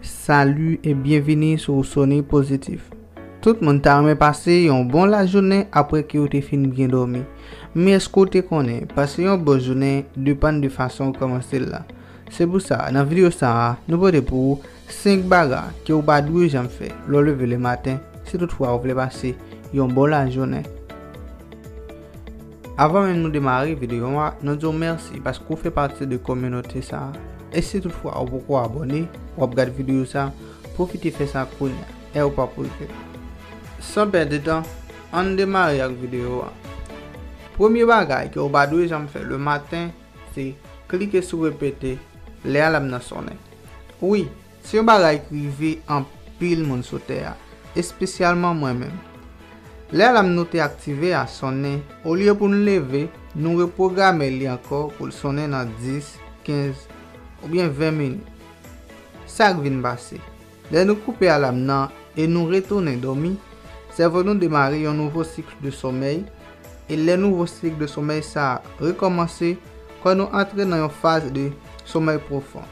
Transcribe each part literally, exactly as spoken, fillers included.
Salut et bienvenue sur Sony Positif. Tout moun ta renmen pase yon bon lajounen apre ke yo te fin byen dòmi. Men èske w te konnen, pase yon bon jounen depann de fason w kòmanse l la? Se pou sa, nan videyo sa a, nou pote pou ou senk bagay ke w pa dwe janm fè lè w leve le maten, si toutfwa w vle pase yon bon lajounen. Avan menm nou demare videyo a, nou di w mèsi paske w fè pati de kominote sa a. E si toutfwa ou poko abòne, w ap gad videyo sa a, pwofite fè sa kounye a, e ou p ap regrèt. San pèdi tan, ann demare ak videyo a. Premye bagay ke w pa dwe janm fè le maten, se klike sou repete lè alam nan sonnen. Wi, se yon bagay ki rive anpil moun sou tè a, espesyalman mwen menm. Lè alam nou te aktive a sonnen, olye pou n leve, nou repwograme li ankò pou l sonnen nan dis, kenz, oubyen ven minit. Sa k vin pase? Lè nou koupe alam nan e nou retounen dòmi, sèvo nou demare yon nouvo sik de somèy, e lè nouvo sik de somèy sa a rekòmanse, kò nou antre nan yon faz de somèy pwofon.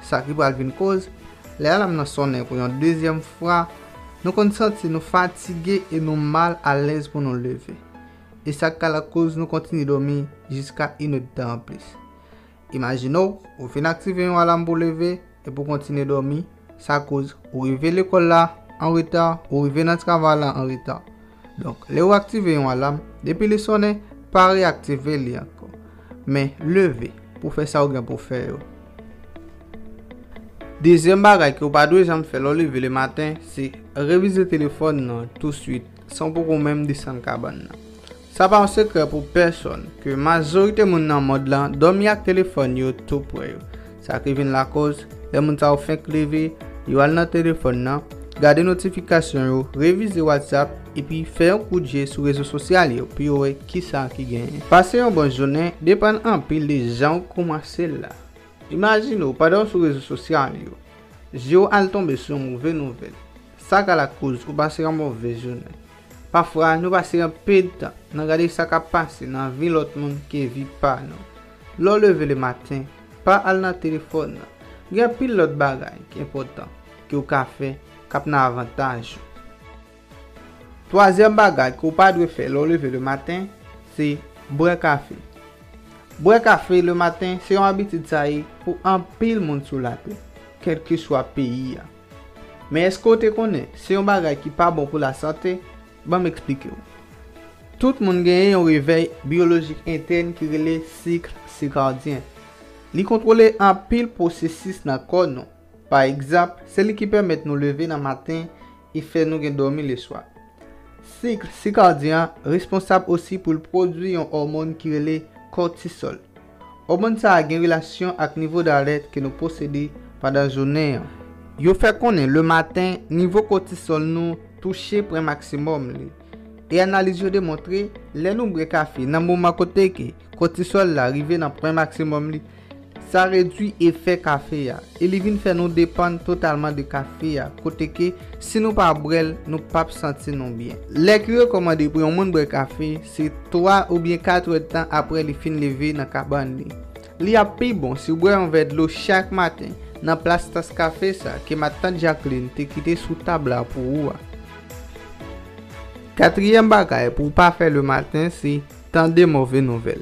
Sa ki pral vin koz, lè alam nan sonnen pou yon dezyèm fwa, nou konn santi nou fatige e nou mal alèz pou nou leve. E sa ka lakoz nou kontinye dòmi jiska inèdtan anplis. Imajine w, ou fin aktive yon alam pou leve, epi w kontinye dòmi, sa koz ou rive lekòl la an reta, ou rive nan travay la an reta. Donk, lè ou aktive yon alam, depi li sonnen, pa reaktive li ankò. Men, leve pou fè sa ou gen pou fè yo. Dezyèm bagay ke w pa dwe janm fè lè w leve le maten, se revize telefòn nan touswit, san w poko menm desann kabann nan. Sa pa yon sekrè pou pèsonn ke majorite moun nan mond lan dòmi ak telefòn yo tou pre yo. Sa ki vin lakoz, lè moun sa yo fenk leve, yo al nan telefòn nan, gade notifikasyon yo, revize WhatsApp, epi fè yon kout je sou rezo sosyal yo pou yo wè kisa ki genyen. Pase yon bon jounen depann anpil de jan w kòmanse l la. Imajine w, pandan w sou rezo sosyal yo, je w al tonbe sou yon move nouvèl. Sa ka lakoz ou pase yon move jounen. Pafwa, nou pase anpil tan nan gade sa k ap pase nan vi lòt moun ke vi pa nou. Lè w leve le maten, pa al nan telefòn nan. Gen anpil lòt bagay ki enpòtan ke w ka fè k ap nan avantaj ou. Twazyèm bagay ke w pa dwe fè lè w leve le maten, se bwè kafe. Bwè kafe le maten se yon abitid sa ye pou anpil moun sou latè, kèlkeswa peyi a. Men èske w te konnen se yon bagay ki pa bon pou lasante? Ban m eksplike w. Tout moun genyen yon revèy biyolojik entèn ki rele sik sikadyen. Li kontwole anpil pwosesis nan kò nou. Pa egzanp, se li ki pèmèt nou leve nan maten e fè nou gen dòmi leswa. Sik sikadyen an responsab osi pou l pwodui yon òmòn ki rele kòtisòl. Òmòn sa a gen relasyon ak nivo dalèt ke nou posede pandan jounen an. Yo fè konnen le maten, nivo kòtisòl nou touche pwen maksimòm li. E analiz yo demontre, lè nou bwè kafe nan moman kote ke kòtisòl la rive nan pwen maksimòm li, sa redwi efè kafe a, e li vin fè nou depann totalman de kafe a, kote ke si nou pa bwè l, nou p ap santi nou byen. Lè ki rekòmande pou yon moun bwè kafe, se twa oubyen kat èdtan apre li fin leve nan kabann li. Li ap pi bon si w bwè yon vè dlo chak maten, nan plas tas kafe sa ke matant Jacqueline te kite sou tab la pou ou a. Katriyèm bagay pou w pa fè le maten, se tande move nouvèl.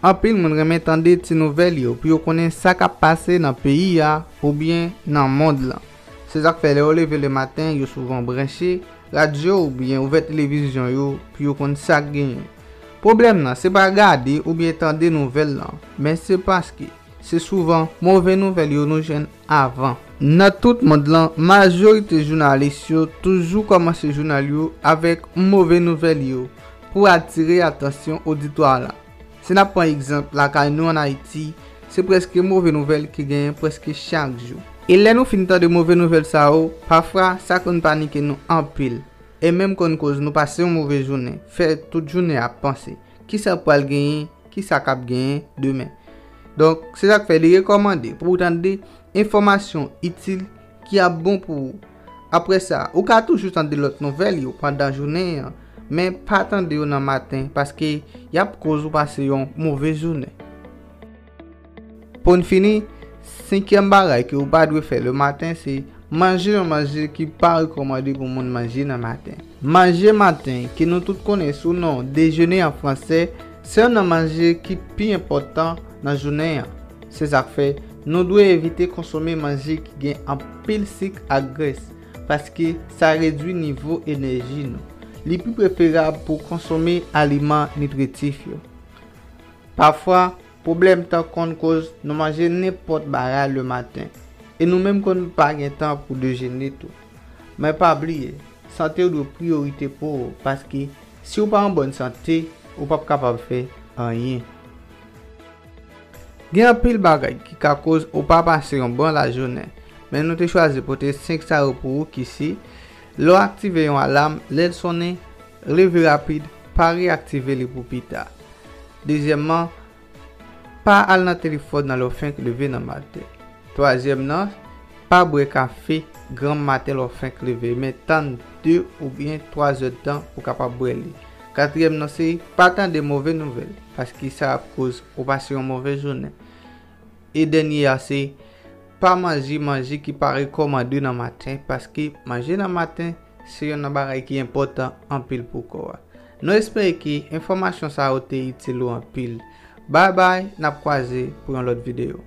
Anpil moun renmen tande ti nouvèl yo pou yo konnen sa k ap pase nan peyi a oubyen nan mond lan. Se sa k fè lè yo leve le maten, yo souvan branche radyo oubyen ouvè televizyon yo pou yo konn sa k genyen. Pwoblèm nan, se pa gade oubyen tande nouvèl lan, men se paske se souvan move nouvèl yo nou jwenn avan. Nan tout mond lan, majorite jounalis yo toujou kòmanse jounal yo avèk move nouvèl yo pou atire atansyon oditwa la. Si n ap pran egzanp lakay nou ann Ayiti, se prèske move nouvèl ki genyen prèske chak jou. E lè nou fin tande move nouvèl sa yo, pafwa sa konn panike nou anpil, e menm konn koz nou pase yon move jounen, fè tout jounen ap panse kisa k pral genyen, kisa k ap genyen demen. Donk, se sa k fè li rekòmande pou w tande enfòmasyon itil ki ap bon pou ou. Apre sa, ou ka toujou tande lòt nouvèl yo pandan jounen an, men pa tande yo nan maten paske y ap koz ou pase yon move jounen. Pou n fini, Senkyèm bagay ke ou pa dwe fè le maten se manje yon manje ki pa rekòmande pou moun manje nan maten. Manje maten, ke nou tout konnen sou non dejene an fransè, se youn nan manje ki pi enpòtan nan jounen an. Se sa k fè nou dwe evite konsome manje ki gen anpil sik ak grès, paske sa redwi nivo enèji nou. Li pi preferab pou konsome aliman nitritif yo. Pafwa, pwoblèm tan konn koz nou manje nenpòt bagay le maten, e nou menm konn pa gen tan pou dejene tou. Men pa bliye, sante w dwe priyorite pou ou, paske si w pa an bòn sante, ou p ap kapab fè anyen. Gen anpil bagay ki ka koz ou pa pase yon bon lajounen, men nou te chwazi pote senk sa yo pou ou ki se, lè w aktive yon alam, lè l sonnen, leve rapid, pa reyaktive li pou pita. Dezyèmman, pa al nan telefòn nan lè w fenk leve nan maten. Twazyèm nan, pa bwè kafe granm maten lè w fenk leve, men tann de oubyen twa zèdtan pou w kapab bwè li. Katriyèm nan se pa tande move nouvèl, paske sa ap koz ou pase yon move jounen. E dènye a se pa manje manje ki pa rekòmande nan maten, paske manje nan maten se youn nan bagay ki enpòtan anpil pou kò a. Nou espere ke enfòmasyon sa yo te itil ou anpil. Bay bay, n ap kwaze pou yon lòt videyo.